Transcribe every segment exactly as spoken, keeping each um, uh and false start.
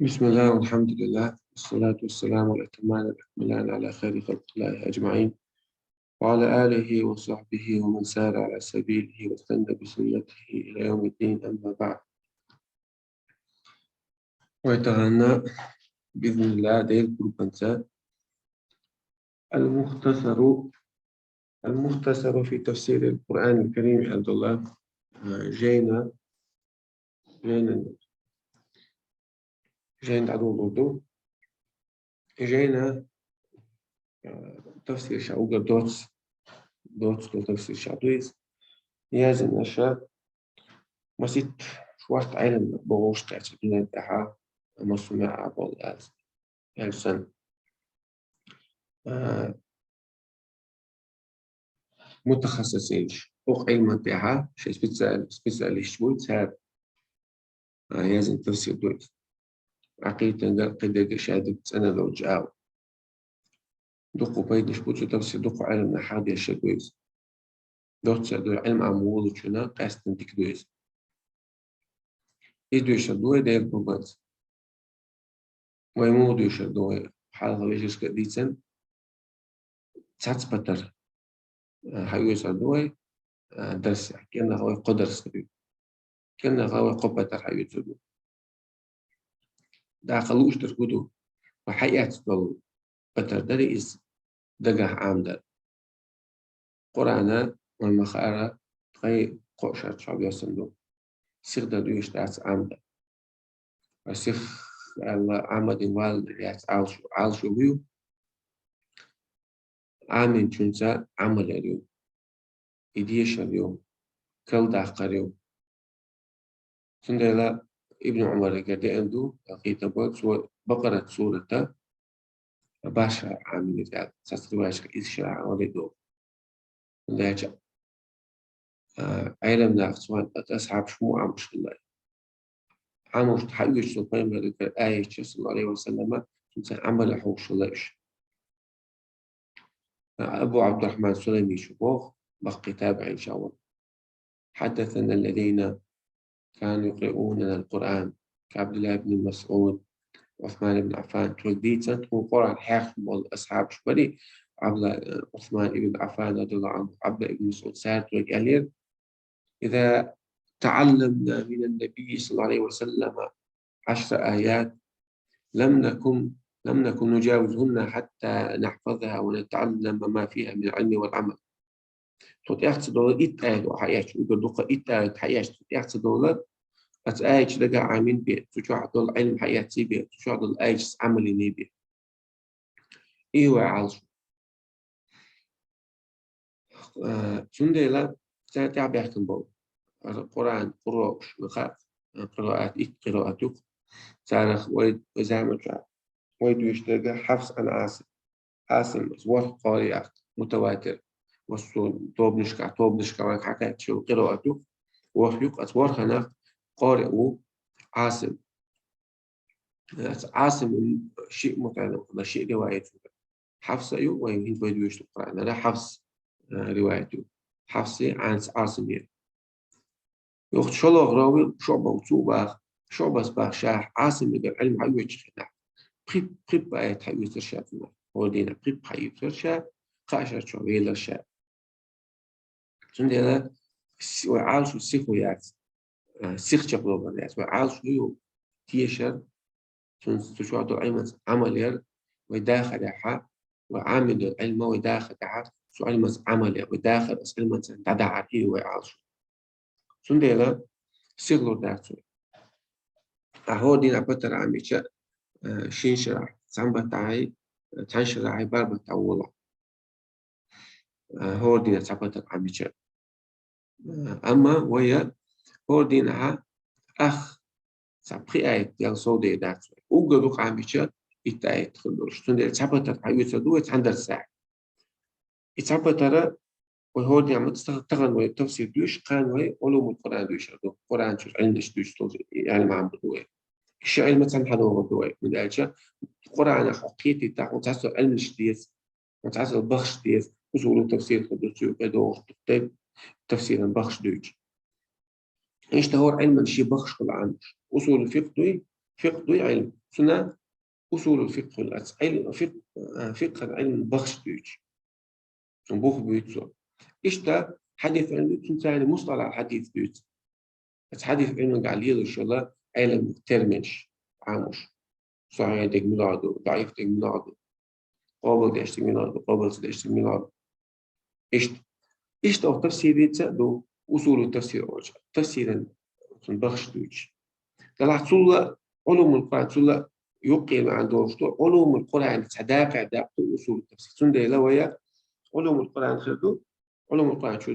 بسم الله والحمد لله والصلاة والسلام الأتمان الأكملان على خير خلق الله أجمعين وعلى آله وصحبه ومن سار على سبيله واستنى بسنته إلى يوم الدين، أما بعد. Вай тахана, бизниллахӀ, дел курбанца المختصر المختصر في تفسير القرآن الكريم, Абдулла, а, жайна, жайна, жайна дӀадолалургда. Жайна, а, тафсир ша угар доц, доц до тафсир ша дуйс. Язина ша масит шварт Ӏилма богӀуш кхаьча дуьнен тӀехьа, массу меа болла аз. Элсан. А, мутахассисинаш, укх Ӏилман тӀехьа шоай специал-, специалисташ буй, цар, а, язан тафсир дуй. Ӏакъидатангара кхидерга шадерг цӀена долча ала. Дукха пайданаш бу цу тафсир, дукха Ӏилманах хьадеш дуй из. Доцца дуй, Ӏилма Ӏамма волчунна къаьстина дика дуй из. Из доьшур ду вай Дела курбанца. Вай муха доьшур ду вай? Хьалха вежаршка дийцан, цхьацца патар, а, хьаоьцур ду вай, а, дарсехь. КӀенах вай кхо дарс хир ю. КӀенах вай кхо патар хьаоьцур ду. ДӀахо лууш дар хӀу ду? Вай хьаэцна долу патар дарий иза дагахь Ӏамадар. Къуръана вай ма хаара, ткъе кхо шарчохь доьссина ду. Сиха дан доьшуш дац Ӏамадар. Ткъа сиха аьлла Ӏамадан валла яц Ӏалашо, Ӏалашо ю. Ӏаминчунца Ӏамал яр ю. И дешар ю. Кал даккхар ю. Цундела Ибн Ӏумарагара деана ду, кхетам бу, цо Бакъарат сурата башха Ӏаминера аьлла, цхьацца риваяташка иза шарахь вале ду. ХӀунда аьлча, а, Ӏелам нах цхьана асхьабаш муха Ӏамош хилла. Ӏамош хьаоьцуш пайхамарагара аяташ, саллаллаху Ӏалайхи ва саллама, цуьнца Ӏамал хьош хилла уьш. Абу Ӏабдуррахьман Сулами шу боху, баккхий табиӀинаш вара: حدثنا الذين كانوا يقرؤوننا القرآن كعبد الله بن مسعود، عثمان بن عفان. Тхоьга дийцина, тхуна Къуръан хьехна болу асхьабаш барий, Ӏабдулла, Ӏусман ибн Ӏаффан, радияллаху Ӏанху, Ӏабдулла ибн МасӀуд, цара тхоьга аьллера: إذا تعلمنا من النبي صلى الله عليه وسلم عشر آيات لم نكن، لم نكن نجاوزهن حتى نحفظها ونتعلم ما فيها من العلم والعمل. Тхо тӀехь ца долу итт аят хьаэцча, угар дукха итт аят хьаэцча, тхо тӀехь ца долу, аса аяташ дагахь Ӏамийна бен, цу чохь долу Ӏилма хьаэцций бен, цу чохь долу аяташца Ӏамал йиний бен. И вай Ӏалашо. Э, цундела цара тӀаьхьабаьхкина болу Къуръан къурош, хаьа, къираат, итт къираат ю. Царах вай, вай заманчохь вай дуьйцуш дерг Хьафс ан Ӏасим. Ӏасим, ворхӀ къори ю, мутаватир. Массо тобанашкахь, тобанашкахь вайга хьакхаьчна йолу къираат ю. ВорхӀ ю, аса ворхӀанах къори ву Ӏасим. Аса Ӏасим шиъ мутӀалаб, шиъ риваят ю. Хьафса ю, вай хӀинца вай дуьйцуш ду Къуръанара, Хьафс, э, риваят ю. Хьафсе, Ӏанца Ӏасиме. Юха шолгӀа равви ШуӀба ву, цо баха, ШуӀбас баха ша Ӏасимегара Ӏилма хьаоьцучу хенахь. Пхи-, пхи-пхи аят хьаоьцура ша цунах. ХӀора дийнахь пхи-пхи хьаоьцура ша, кхаа шарчохь велира ша. Цундела с-, вай Ӏалашо сихо яц, а, сиха чекхдолу яц. Вай Ӏалашо ю тешар, цуьнца цу чохь долу Ӏилманца Ӏамал яр, вай дахарехьа, вай Ӏамийна долу Ӏилма вай дахарехьа, цу Ӏилманца Ӏамал яр, вай дахар аса Ӏилманца дӀадахьар и вай Ӏалашо. Цундела сихлур дац вай. Ахь хӀора дийнахь патар Ӏамийча, а, шин шарахь, цхьана баттахьий, цхьана шарахьий, бархӀ баттахь волахь. А, хӀора дийнахь цхьа патар Ӏамийча. А, амма вай хӀора дийнахьа ах цхьа пхи аят ял сов де дац вай. Уггар дукха Ӏамийча итт аят хир долуш. Цундела цхьа патар хьаоьцур ду вай цхьана дарсехь. И цхьа патара вай хӀора дийнахь ма ца, тахана вай тафсир дуьйцуш, кхана вай Ӏулумул Къуръан дуьйцур ду. Къуръан чуьра Ӏилманаш дуьйцуш долу Ӏилма Ӏамбар ду вай. И ши Ӏилма цхьаьна хьадогӀур ду вай. ХӀунда аьлча Къуръанах хьо кхетийта, хьуна цхьацца Ӏилманаш деза, хьуна цхьацца бахаш деза, усулу тафсир хир ду, цу юкъе догӀуш ду, тайп тафсиран бахаш дуьйцу. Иштта хӀора Ӏилман шен бахаш хуьлу Ӏамош. Усулу фикъхӀ дуй, ФикъхӀ дуй Ӏилма. Цунна усулул фикъхӀ ац Ӏилма, фикъ-, а, фикъхӀан Ӏилма бахш дуьйцу. Бух буьйцу цо. Иштта хьадис Ӏилма дуьйцу, цунца мусталахь хьадис дуьйцу. Ац хьадис Ӏилманга лелаш йола Ӏилма терминаш, Ӏамуш. Сахьихь дерг муьлха ду, даӀиф дерг муьлха ду. Къобалдеш дерг муьлха ду, къобал ца деш дерг муьлха ду. Иштта. Иштта оха тафсирица ду, усулу тафсир олча. Тафсиран бахш дуьйцу. Делахь цул а Ӏулумул Къуръан, цул а юккъе маьӀна долуш ду, Ӏулумул Къуръан цхьа дакъа дакъа ду усулу тафсир. Цундела вай Ӏулумул Къуръан хир ду, Ӏулумул Къуръан чу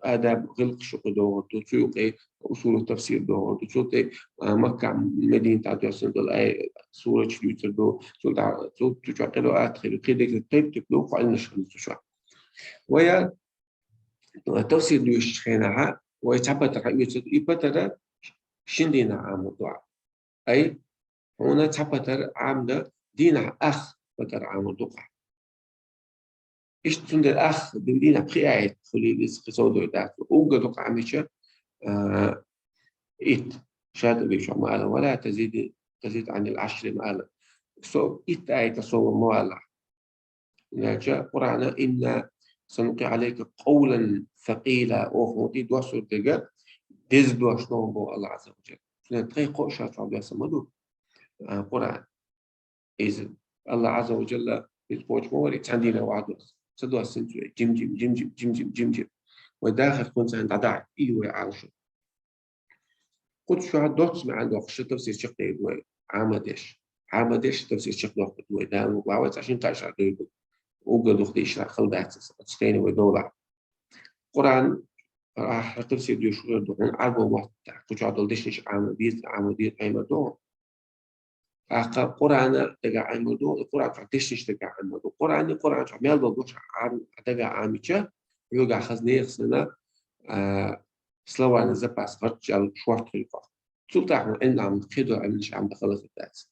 адаб гӀиллакхаш юкъе догӀур ду, цу юкъе усулу тафсир догӀур ду, цул тӀе, а, Макка, Медина тӀа доьссина долу ай сурат дуьйцур ду, цул тӀе, цул цу чохь къираат хир ду, кхидерг тайп-тайп ду, кхо Ӏилманаш хир ду цу чохь. Вай, а, тафсир дуьйцучу хенахь, вай цхьа патар хьаоьцур ду, и патар шин дийнахь Ӏамор ду. Ай, хьуна цхьа патар Ӏамдан дийнахь ах патар Ӏамор ду-кх. Иштта цундела ах дин дийнахь пхи аят хуьлийла иза кхин сов дой дац. Уггар дукха Ӏамича, а, итт. ШатӀибичохь ма ала: «Ва ла тазиди, тазид Ӏанил Ӏашри», ма ала. Со итт аята сов ма валахь. Инача Къуръана: «Инна санулкъи Ӏалайка къавлан сакъила», оха хӀунда доссур дерг деза дош ду боху Аллах Азза ва Джалла. Цундела тхайн кхоо шарчохь доьссина ма ду, а, Къуръан. Иза Аллах Азза ва Джалла иза кхочуш ма вара, цхьана дийнахь вахьа доссу. Ца доссина цо, жим-жим, жим-жим, жим-жим, жим-жим. Вай дахар кхунца дӀадаьхьа, и вай Ӏалашо. Кху чохь доцца маьӀна доккхуш тафсир чекхдер ду вай, Ӏамадеш. Ӏамадеш тафсир чекхдоккхур ду вай, Дала мукъ лахь вай цхьа шин кхаа шарахь дуьйр ду. Уггар дукха дийшар хала дац иза, оцу хене вай довлахь. Къуръан, ахь тафсир дуьйцуш хир ду хьуна Ӏарбойн мотт тӀехь, кху чохь долу дешнаш Ӏамор деза, Ӏамор деза, Ӏемар ду хьуна. ТӀаккха Къуръана дагахь Ӏемар ду, Къуръан чохь дешнаш дагахь Ӏемар ду. Къуръан, Къуръан чохь мел долу дош Ӏам-, дагахь Ӏамича, хьоьгахь хаза нехан санна, а, словарный запас гӀарччалла шорта хуьлу-кх. Цул тӀаьхьа Ӏилма Ӏамдан, кхидолу Ӏилманаш Ӏамдан хала хир дац.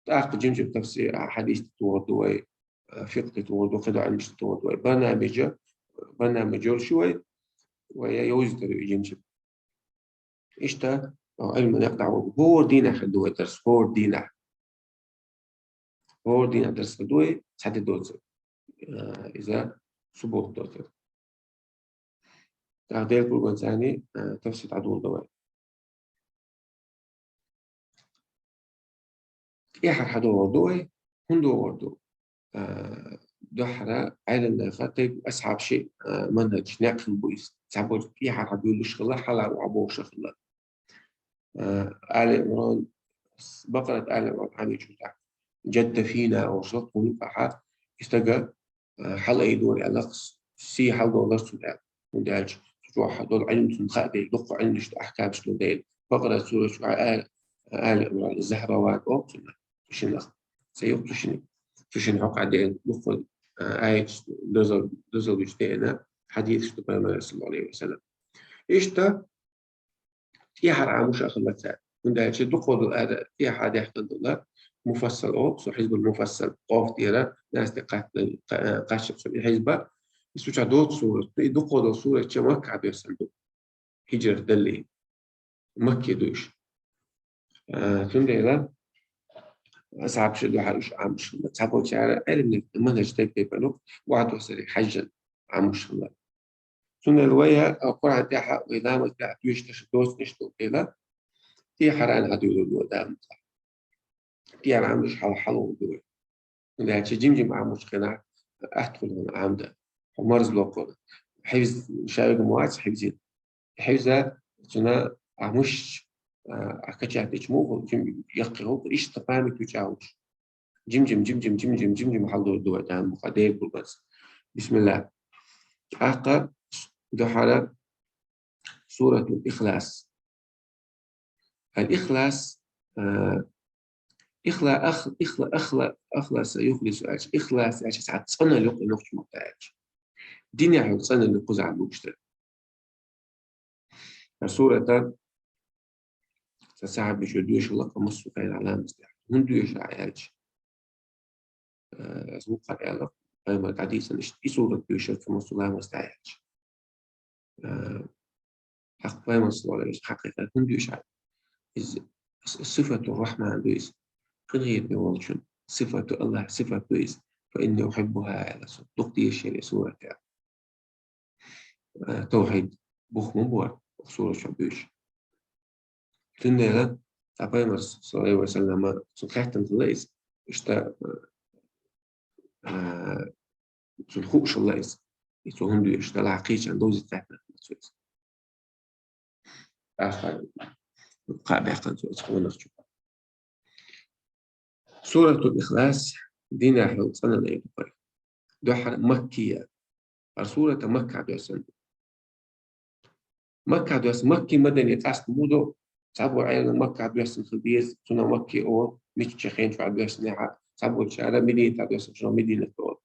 ТӀаккха жим-жим тафсир, а, хьадис тӀе тухур ду вай, а, фикъхӀ тӀе тухур ду, кхидолу Ӏилманаш тӀе тухур ду вай. Барнамиж, барнамиж йолуш ю вай, вай йовзийтар ю и жим-жим. Иштта, а, Ӏилман некъ дӀахьо, хӀора дийнахь хир ду вай дарс, хӀора дийнахь. ХӀора дийнахь дарс хир ду вай, цхьа де доцург. А, иза суббота доцург. ТӀаккха Делан курбанца, а, тафсир дӀадолу ду вай. ТӀехьара хьадогӀур ду вай, хӀунда догӀур ду? А, дуьххьара Ӏеламнаха тайп-, асхьабаши, а, манхӀаж, некъ хилла бу иза. Цхьаболчу тӀехьара хьадуьйлуш хилла, хьалха охьабохуш хилла. А, Али Имран, Бакъарат, Али Имран Ӏамийчул тӀаьхьа, «Джадда фина», олуш хилла кхунна юкъахь, и стага, а, хьалаайдора аьлла, сий хьаладолура цунна аьлла. ХӀунда аьлча цу чохь долу Ӏилма цунна хаа дела, дуккха Ӏилманаш ду, ахькамаш ду дела. Бакъарат сурат чохь а, Али Имран, Захрават олу цунна, цу шинах. Ца юкъа цу шине. Цу шина хьокъехь деана дуккха, а, аяташ, дозал, дозаллаш деана, хьадисаш ду Пайхамаран, саллаллаху Ӏалайхи ва саллам. Иштта, тӀехьара Ӏамош а хилла цара. ХӀунда аьлча дукха долу ара тӀехьа даьхкина долу муфассал олу, со хьизбул муфассал, къоф тӀера, нас тӀе кхаччалц и хьизба. И цу чохь доцу сурат, и дукха долу сурат ча Маккахь доьссина ду. Хиджрат даллалц. Макки ду уьш. А, цундела асхьабаша дуьххьара уьш Ӏамош хилла. Цхьаболчара Ӏеламнаха манхӀаж тайп-тайпана ду, охьадоссарий хьаьжжина Ӏамош хилла. Цундела вай, а, Къуръан тӀехь, вай ламаз тӀехь доьшуш доцуш ду дела, тӀехьара а хьадуьйлур ду вай Дала мукъ лахь. ТӀехьара Ӏамош хьал-, хьалха ду вай. ХӀунда аьлча жим-жим Ӏамочу хенахь атта хуьлу хьуна Ӏамдан. Хьо марзло кхуьур. Хьифз шайга ма вац хьифзина. Хьифза цуьнан а мышц, а, а качать дечу муха, жим яккхий гӀуллакх, иштта память вича а вуш. Жим-жим, жим-жим, жим-жим, жим-жим хьалдур ду вай Дала мукъ лахь, Делан курбанца. Бисмиллах. ТӀаккха дуьххьара Суратул Ихлас. Ал-Ихлас, а, ихла-, ах-, ихла-, ахла-, ахласа юхлису аьлча, ихлас аьлча, цхьа цӀанал юкъа нохчийн маттахь аьлча. Динехь йолу цӀанал юкъа кхузахь лугуш дара. Ткъа сурата сан сахьабаша доьшалла-кх массо а хенахь ламаз тӀехь. ХӀунда доьшу ахь аьлча? Э, аса вукхара аьлла, Пайхамара хьадисана иштта и сурат доьшура-кх массо а ламаз тӀехь аьлча. Э, хьакъ Пайхамара, саллаллаху Ӏалайхи ва саллам, хьакъикъат хӀунда доьшу ахь? Иза С-, сифату Рахман ду иза. Къинхетаме волчун сифату, Аллахь сифат ду иза. فإني أحبها, аьлла цо. Дукха дешаш я и сурат, аьлла. А, тавхьид бух ма бу укх сурат чу буьйцуш. Цундела цхьа пайхамар, саллаллаху Ӏалайхи ва саллама, цунга хаьттина хилла иза. Иштта, а, цунна хууш хилла иза. И цо хӀунда везаш, Далла кхечарна довзийта хаьттина хилла цо иза. ТӀаккха кхаъ баьккхина цо иза гӀонах чу. Суратул Ихлас дийнахьа хьалха цӀанан айдукхой. Дуьххьара Маккия. ХӀара сурат Макка доьссина ду. Макка доьссина, Макки, Мадани цӀаста ма ду. Цхьаболчар аьлла Макка доьссина хила деза, цунах Макки олу, мичча хенчохь доьссинехь а, цхьаболчара Мадинатехь доьссина, цунах Мадинат олу.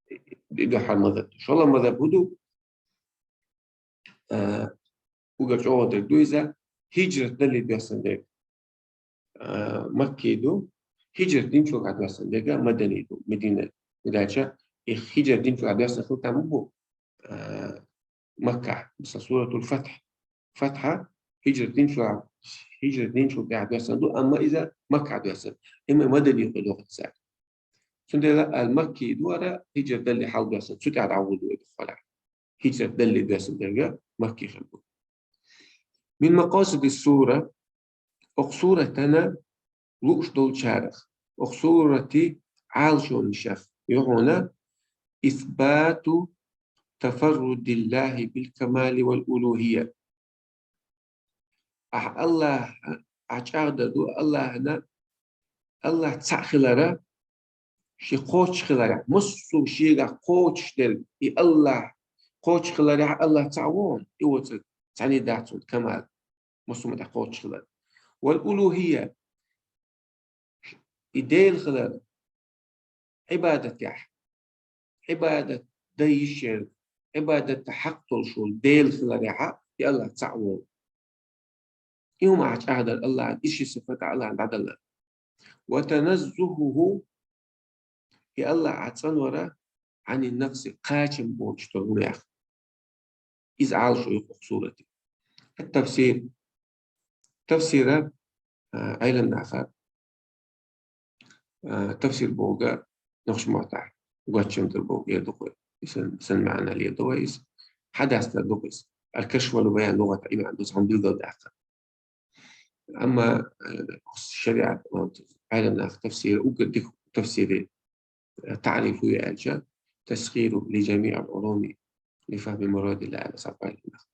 И дуьххьара мазхӀаб ду. ШолгӀа мазхӀаб хӀун ду? А, уггар чӀогӀа дерг ду иза, хӀиджрат далле доьссина дерг. А, Макки ду, хӀиджрат динчул тӀаьхьа доьссина дерг Мадани ду, Мадина. ХӀунда аьлча и хӀиджрат динчул тӀаьхьа доьссина хила там бу, а, Макка, масала, суратул Фатхь. Фатхьа хӀиджрат динчул, хӀиджрат динчул тӀаьхьа доьссина ду, амма иза Макка доьссина. Имма Мадани хӀу дохуьйту цара. Цундела ал-Макки ду хӀара, хӀиджрат далле хьалха доьссина, цу тӀаьхьа дӀавуллу и дукхалахь. ХӀиджрат далле доьссина дерг Макки хир ду. Мин макъасиди сура, окху суратана лууш долчарах, окху сурати Ӏалашонашах ю хьуна исбату тафаррудиллахи бил камали вал улухия. Ахь Аллахь, ахь чӀагӀдар ду Аллахьна, Аллахь цхьаъ хилара, шен кхочуш хиларехь, массо а шегахь кхочуш дерг, и Аллахь кхочуш хиларехь, Аллахь цхьаъ ву, и воцург цхьаьний дац цуьнан камал, массо а ма тӀехь кхочуш хилар. Вал улухия, и Дела хилар, Ӏибадатехь, Ӏибадат дан йиш ерг, Ӏибадатан хьакъ долуш волу Дела хиларехь, и Аллахь цхьаъ волу. И хӀума ахь чӀагӀдар Аллахьан, и ши сифат Аллахьан дӀадалар. Ва таназзухуху, и Аллахь ахь цӀанвар, Ӏани накъси, кхачам боцуш долу хӀуманех. Иза Ӏалашо ю кху сурати. Ат-тафсир. Тафсира, а, Ӏеламнаха, а, тафсир бохург нохчийн маттахь гочдамтар бохург эр ду-кх вай. Иза сан, сан маьӀна леладо вай иза. Хьадастар ду-кх иза. Ал-кашф вал баян лугӀатан и маьӀна ду, цхьа хӀума билгалдаккха. Амма, э, шариӀат, вот, Ӏеламнаха тафсир, уггар дика тафсире, э, таӀриф хӀу ю аьлча, тасхиру ли жамиӀил Ӏулуми ли фахми мурадиллахи, аьлла цхьа пайхамара.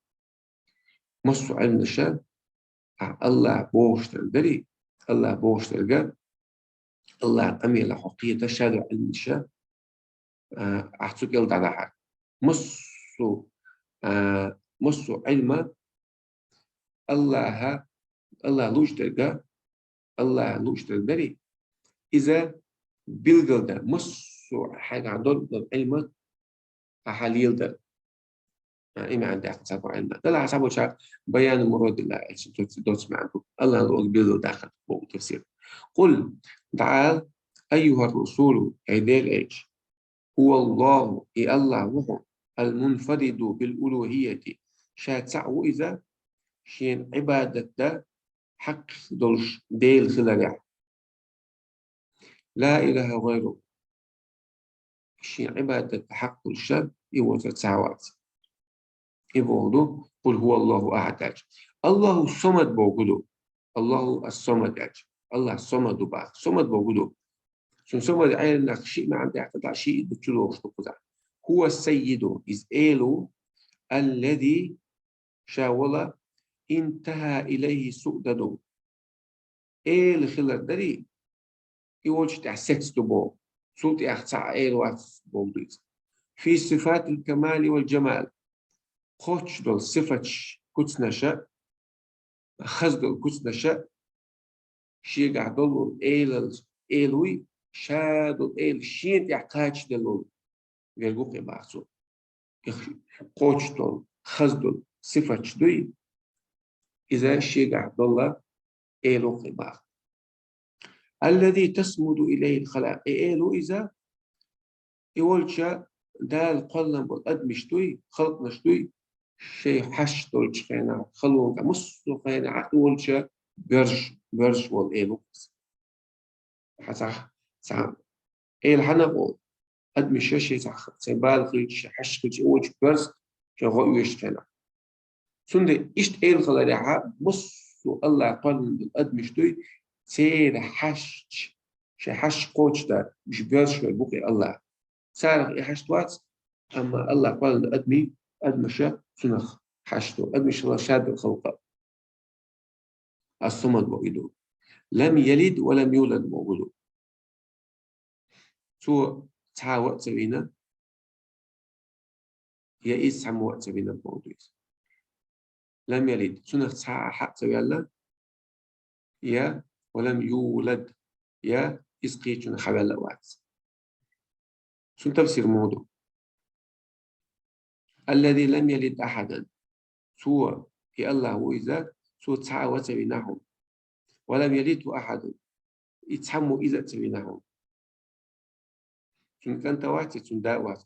Массо а Ӏилмаша, а, Аллахь бохуш дерг дарий, Аллахь бохуш дерг, Аллахьан къамелах хьо кхета, ша ду Ӏилмаша, а, ахь цу кӀел дӀадахьар. Массо, а, массо а Ӏилма Аллахьа, Аллахь лууш дерг, Аллахь лууш дерг дарий, иза билгалдан, массо а хьайгахь долу Ӏилма ахьа леладар. А, и маьӀна даьккхина цхьаболу Ӏилманхой. Делахь цхьаболчара баяну мурадиллахи аьлча, доц-, доцу маьӀна ду. Аллахьан луург билгалдаккхар боху тафсир. Къул, дӀаала, айюхар расулу, хӀай Делан элча, хӀува Аллаху, и Аллахь ву хьуна, ал-мунфариду бил улухияти, ша цхьаъ ву иза, шена Ӏибадат дан хьакъ долуш Дела хиларехь. Ла илаха гӀайру. Шен Ӏибадат хьакъ долуш и воцург цхьа вац. И бохург ду, къул хӀува Аллаху ахьад аьлча. Аллаху самад бохург ду. Аллаху ас-самад аьлча. Аллахь самад ду боху. Самад бохург ду. Цуьнан самад Ӏеламнаха шиъ маьӀна даьккхина, шиъ ду чу догӀуш ду кхузахь. ХӀува саййиду, иза эла ву, аллази, ша вала, интаха илайхи суъдаду. Эла хилар дарий, и волчу тӀехь сецна ду боху. Цул тӀехь цхьа а эла вац бохург ду иза. Фи сифатил камали вал жамал. Кхоччуш долу сифаташ куьцнаша, хаза долу куьцнаша, шегахь долу элал, эла вуй, ша долу эла шена тӀехь кхачаделла волу верг ву-кх и боху цо. И кхоччуш долу, хаза долу сифаташ дуй, иза шегахь долу эла ву-кх и боху. Аллази тасмуду илайхил халаикъ. И эла ву иза, и волча Дала кхоллам болу адамаш дуй, халкъанаш дуй, шайн хьашт долчу хенахь, халонга, массо а хенахь и волча боьрзаш, боьрзаш вола эла ву-кх из. Хьан цхьа, цхьа эла хьан а гӀо, адамаша шоай цхьа, шоай бала хилча, шоай хьашт хилча, и вочу боьрза шоай гӀо оьшучу хенахь. Цундела иштта эла хиларехьа, массо а АллахӀа кхоьллина долу адамаш дуй, церан хьашт, шайн хьашт кхочушдар, уьш боьрзаш вай бу-кх и АллахӀ. Царах и хьашт вац, амма АллахӀа кхоьллина адамий, адамаша цунах хьашт ду. Адамаш хилла шадолу халкъ. Ас-Самад бохург ду. Лам ялид ва лам юлад бохург ду. Цо цхьа а ваъ ца вийна, я иза цхьаммо ваъ ца вийна бохург ду иза. Лам ялид, цунах цхьа а хьаъ ца ваьлла, я ва лам юлад, я иза кхечунах хьаваьлла а вац. Цуьнан тафсир муха ду? Аллази лам ялид ахьадан. Цо, и АллахӀ ву иза, цо цхьа а ваъ ца вийна хьуна. Ва лам ялидху ахьадун. И цхьаммо иза а ца вийна хьуна. Цуьнан кӀант а вац, цуьнан да а вац.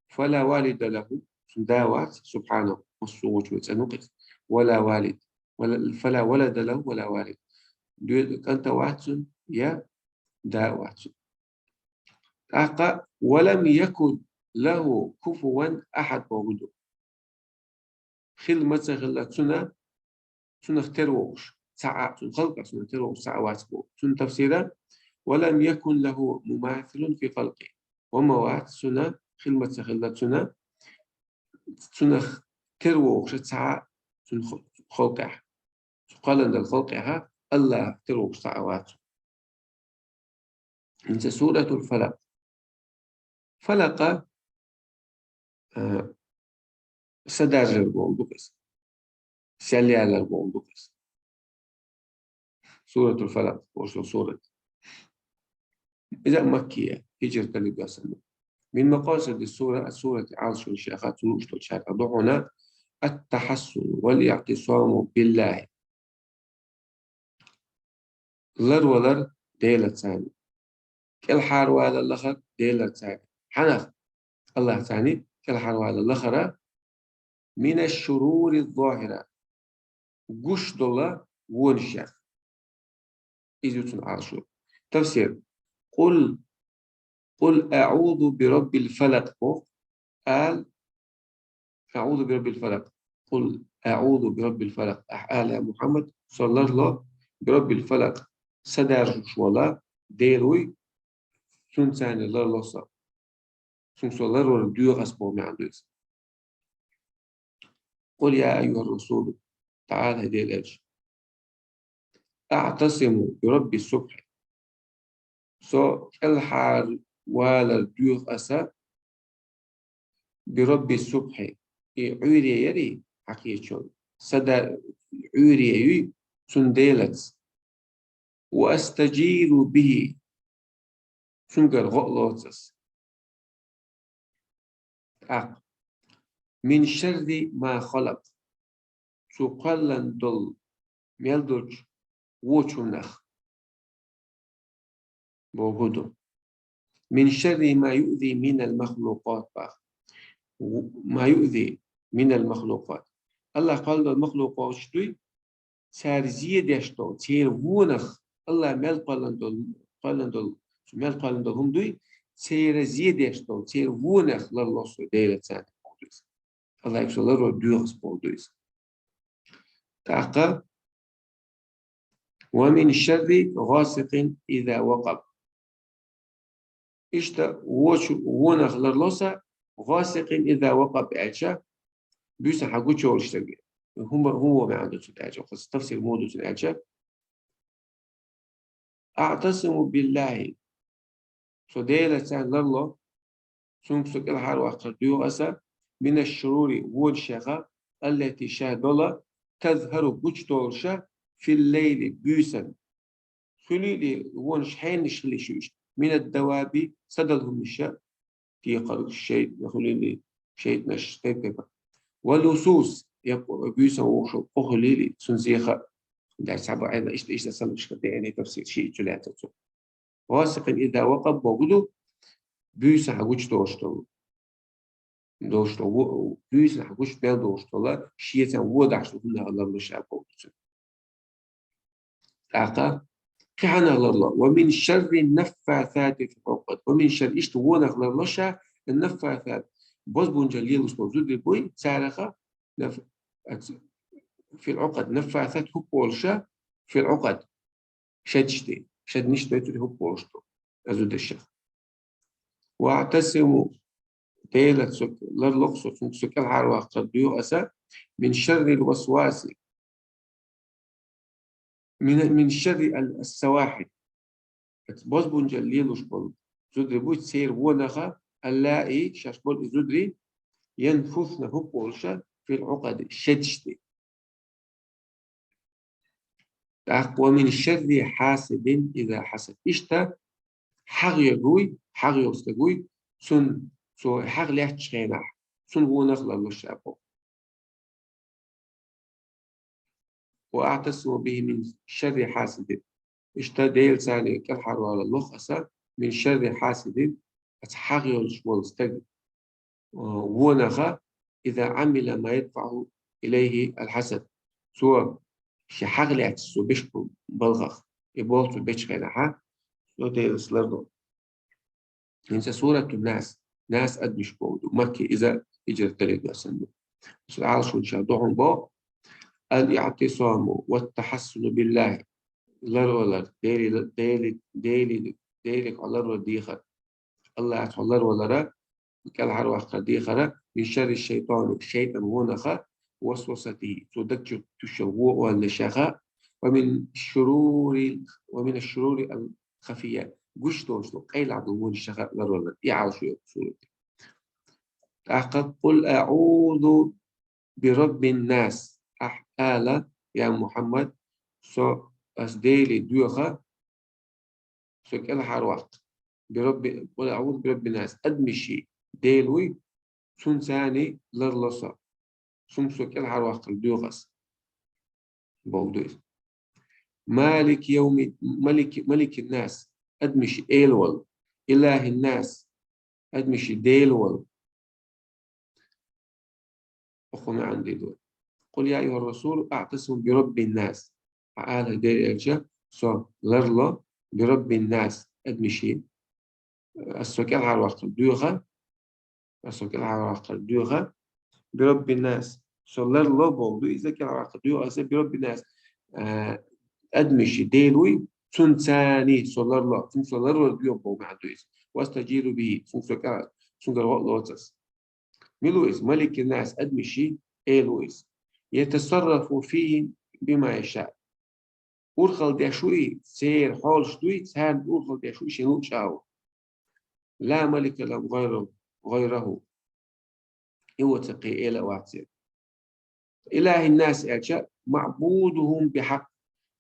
Фала валида лаху, цуьнан да а вац, субхьанаху, массо а вочу вай цӀанву-кх иза. Вала валид. Вала, фала валада лаху вала валид. Доьза кӀант а вац цуьнан, я да а вац цуьнан. ТӀаккха: «Ва лам якун лаху куфуван ахьад» бохург ду. Хилла ма ца хилла цуьнан, цунах тера вогӀуш цхьа а, цуьнан халкъах цунах тера вогӀуш цхьа а вац боху. Цуьнан тафсира: «Ва лам якун лаху мумасилун фи халкъи». Ва ма вац цуьнан, хилла ма ца хилла цуьнан, цунах тера вогӀуш цхьа а цуьнан хо-, халкъехь. Цо кхоьллина долу халкъехь АллахӀах тера вогӀуш цхьа а вац. ХӀинца Суратул Фалакъ. Фалакъа, а, са даржар бохург ду-кх иза. Сел ялар бохург ду-кх иза. Суратул Фалакъ бохуш долу сурат. Иза а маккия, хӀижрат даллалц санна. Мин макъасиди сура, ас-сурати, Ӏалашонаш яха цу лууш долчаьрга ду хьуна: ат-тахьассун вал иътисаму биллахӀи. Ларвалар Делаца. КӀелхьарвала лахар Делаца. Хьанах? АллахӀца кӀелхьарвала лахара, мина шурури зохира, гуш долу вонашех. Иза ю цуьнан Ӏалашо. Тафсир. Къул, къул аъузу би раббил фалакъ боху. Ала, аъузу би раббил фалакъ. Къул аъузу би раббил фалакъ. Ахь ала, я Мухьаммад, со ларло би раббил фалакъ. Са даржош вола Дела вуй, цуьнца ларло со. Цуьнга со ларвар доьху ас боху маьӀна ду иза. Къул я айюхӀар-расулу, тӀаккха хӀай Делан элча. АӀтасиму би рабби субхьи. Со кӀелхьарвалар доьху аса би рабби субхьи. И Ӏуьйре яри хьакхечун. Са да Ӏуьйре юй цуьнан Делаца. Ва астаджиру бихӀи. Цуьнгара гӀо а лоцу ас. ТӀаккха. Мин шарри ма халакъ. Цо кхоьллина долу мел долчу вочу хӀуманах бохург ду. Мин шарри ма юъзи минал махлукъат боху. Ма юъзи минал махлукъат. АллахӀа кхоьллина долу махлукъаташ дуй, цара зе деш долу, церан вонах, АллахӀа мел кхоьллина долу, кхоьллина долу, цо мел кхоьллина долу хӀума дуй, церан зе деш долу, церан вонах ларло со Делаца бохург ду иза. АллахӀе со ларвар доьху ас бохург ду иза. ТӀаккха: ва мин шарри гӀасикъин иза вакъаб. Иштта вочу вонах ларло сан, гӀасикъин иза вакъаб аьлча, буьйсанна хьагучуйолуш дерг. ХӀума, хӀун во маьӀна ду цуьнан аьлча, хаза тафсир муха ду цуьнан аьлча. АӀтасиму биллахӀи. Со Делаца ларло, цуьнга со кӀелхьарваккхар доьху аса, мина шурури, вонашех, аллати, шаьш долу, тазхӀару, гучудолуш, фил лайли, буьйсанна. Хуьлийла вонаш хьенаш хила йиш ю иштта. Минад даваби, садала хӀуманаш, текхаргаш, шайтӀанаш хуьлийла, шайтӀанаш тайп-тайпана. Вал лусус, я къо-, буьйсанна воккхачу къо хуьлийла, цуьнан зеха. Даьра цхьа бакъ Ӏайна иштта, иштта санна, иштта деана тафсир шиъ чу лаьцна цо. Гъасикъин иза вакъаб бохург ду, буьйсанна хьагучудолуш долу. Долуш долу, буьйсанна хьагучу мел долуш долу, шеца вон дахьаш долу хӀуманах ларло ша бохург ду цуьнан. ТӀаккха кхин хӀанах ларло: «ومن شر النفاثات في العقد». «ومن شر», иштта вонах ларло ша, «النفاثات», бозбунчалла лелаш бола зударий буй, цараха наф-, ац-, «في العقد», «نفاثات» хӀуппа волуш, «في العقد», шедаш де, шеднаш дойтур хӀуппа волуш ду, а зударшах. «وأعتصم», Делаца со ларло-кх со, цунах со кӀелхьарваккхар дуьйху аса, «من شر الوسواس», «من، من شر ال-، السواحل». Бозбунчалла лелаш болу зударий буй, церан вонаха, «اللائي», шаьш болу и зударий, «ينفثن», хӀуппа волуш, «في العقد», шедаш де. ТӀаккха «ومن شر حاسد إذا حسد». Иштта хьагӀ йогуй, хьагӀ йолу стаг вуй, цунна цо хьагӀ лаьттачу хенахь, цунна вонах ларло ша боху. «وأعتصم به من شر حاسد». Иштта Делаца кӀелхьарвалар ло-кх аса, «من شر حاسد», аса хьагӀ йолуш волу стаг, а, вонаха, «إذا عمل ما يدفع إليه الحسد». Цо шен хьагӀ лаьтташ цо беш болу балхах, и болх цо бечу хенахь, цо Делаца ларло. ХӀинца Суратун Нас, Нас адамаш боху ду, Макки иза хӀиджрат далийна санна. Цу Ӏалашончара ду хьуна боху: «الاعتصام والتحصن بالله». Ларвалар, Дели, Дели, Дели, Деле хьо ларвар дехар. АллахӀаца хьо ларвалара, кӀелхьарваккхар дехара, «من شر الشيطان», шайтӀан вонаха, «وسوسته», цо даг чу туьйсуш йолу вон ойланашаха, «ومن شرور، ومن الشرور الخفية», гуш долуш долу къайлаха долу вонашаха ларвалар. И Ӏалашо йолу сурат. ТӀаккха: «قل أعوذ برب الناس». Ахь ала, я Мухьаммад, со, ас Деле доьху, со кӀелхьарваккха. «برب، قل أعوذ برب الناس». Адамаши Дела вуй, цуьнца ларло со. Цуьнца со кӀелхьарваккхар доьху ас, боху ду иза. «مالك يوم، ملك، ملك الناس», адамаши эла волу. «إله الناس», адамаши Дела волу. Оха маьӀна дийр ду. «قل يا أيها الرسول أعتصم برب الناس». Хьан ала, Деле элча, со ларло, «برب الناس», адамаши. Ас со кӀелхьарваккхар доьху, ас со кӀелхьарваккхар доьху, «برب الناس». Со ларло боху ду иза, кӀелхьарваккхар доьху аса, «برب الناس». А, адамаши Дела вуй, цуьнца со ларло, цуьнца со ларвар доьху боху маьӀна ду иза. «وأستجير به», цуьнца со кӀа-, цуьнгара гӀо а лоцу ас. Мила ву иза? «ملك الناس», адамаши эла ву иза. «يتصرف فيهم بما يشاء». Урхалла деш ву и, церан хьолаш дуй, царна урхалла деш ву и шен луъучу агӀор. «لا ملك لهم غيره، غيره». И ву ца кхин эла а вац церан. «إله الناس» аьлча, «معبودهم بحق».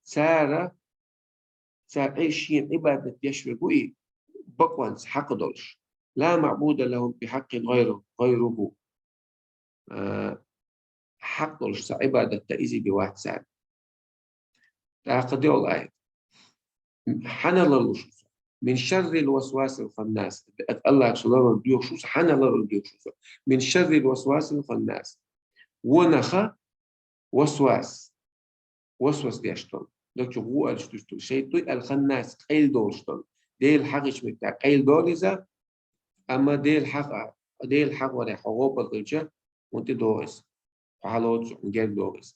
Цара, цара Ӏи-, шена Ӏибадат деш верг ву и, бакъонца хьакъ долуш. «لا معبود لهم بحق غيره، غيره». А, хьакъ долуш цхьа Ӏибадат дан иза бен вац царна. ТӀаккха доьалла аят. Хьанна ларло шу со? «من شر الوسواس الخناس». АллахӀаца ларвар доьху шу со, хьанна ларвар доьху шу со? «من شر الوسواس الخناس». Вонаха васвас, васвас деш долу, даг чу гӀо оьллуш дуьсту шайтӀа дуй, «الخناس», къайла долуш долу. Дела хьагӀ йича меттехь къайла долу иза, амма Дела хьагӀ, Дела хьагӀ варехь хьо гӀопал хилча, хьуна тӀедогӀу иза. Хьо хьалоцу, хьуна герга догӀу иза.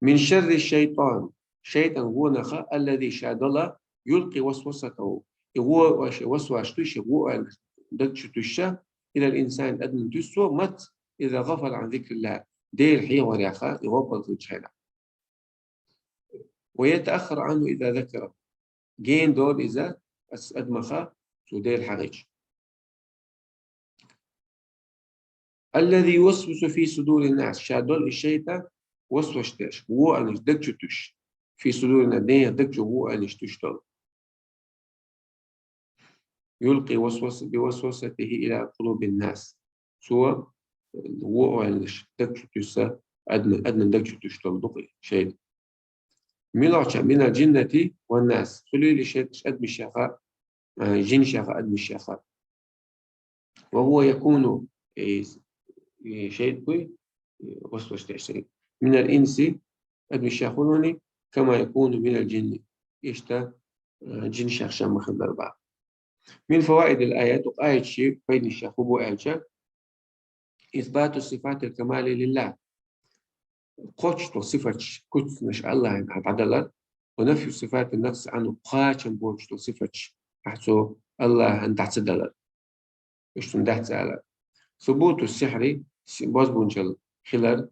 «من شر الشيطان», шайтӀан вонаха, «الذي», ша дала, «يلقي وسوسته», и гӀо, шен васвас туьйсуш, гӀо оьллуш, даг чу туьйсуш, «إلى الإنسان», адамна туьйсу цо, маца, «إذا غفل عن ذكر الله», Дела хьехорехь, и гӀопал хилча хьенахь. «ويتأخر عنه إذا ذكره». Гена долу иза, ас адамаха, цо Дела хьагӀ йича. «الذي يوسوس في صدور الناس», ша долу и шайтӀа васвас деш, гӀо оьллуш, даг чу туьйсуш. «في صدور الناس», нехан даг чу гӀо оьллуш туьйсуш долу. «يلقي وسوس-، بوسوسته إلى قلوب الناس». Цо гӀо оьллуш, даг чу туьйсуш, адна, адна даг чу туьйсуш долу ду-кх и шайтӀа. Мила ву ша? «من الجنة والناس». Цу лелийча шайтӀа адамашеха, а, жинашеха, адамашеха. «وهو يكون», и, и шайтӀа буй, и васвас деш шайтӀа, «من الإنس», адамашех хулони, كما يكون من الجن, иштта, э, жинашех шамма хилар ба. من فوائد الآية, укх аятий пайданашех фу ба аьлча, إثبات صفات الكمال لله. Кхоачаш дола сифаташ, куцаш Аллахӏа дӏадалар, ونفي صفات النقص عنه, кхоачам боацаш дола сифаташ, ахь цо Аллахӏа дӏа ца далар. Иштта дац ала. ثبوت السحر, с-, бозбунчал хилар,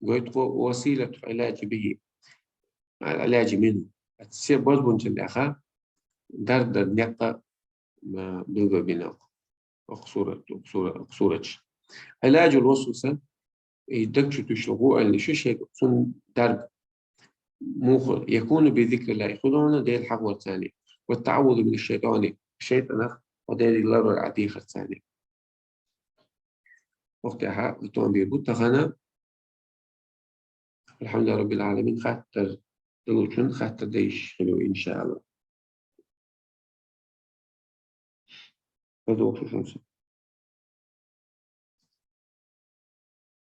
гойту وسيلة العلاج به, العلاج منه. Се бозбунчал яха, дарба дар никъ, ма, билгал бина укх сурат, укх сура-, укх сурат чу. علاج الوسوسة, и даг чу туш гӏу аьлча, шайтӏа цун дарба. Муха, يكون بذكر الله, худона Дела хьахавар царна. والتعوذ من الشيطان, шайтӏанах Дела ларвар а дехар царна. Укх тӏехьа тӏом бийр бу тахан. الحمد لله رب العالمين, хаттар далучун хаттар дайш хилу, иншааллах. Хьадоху шунса.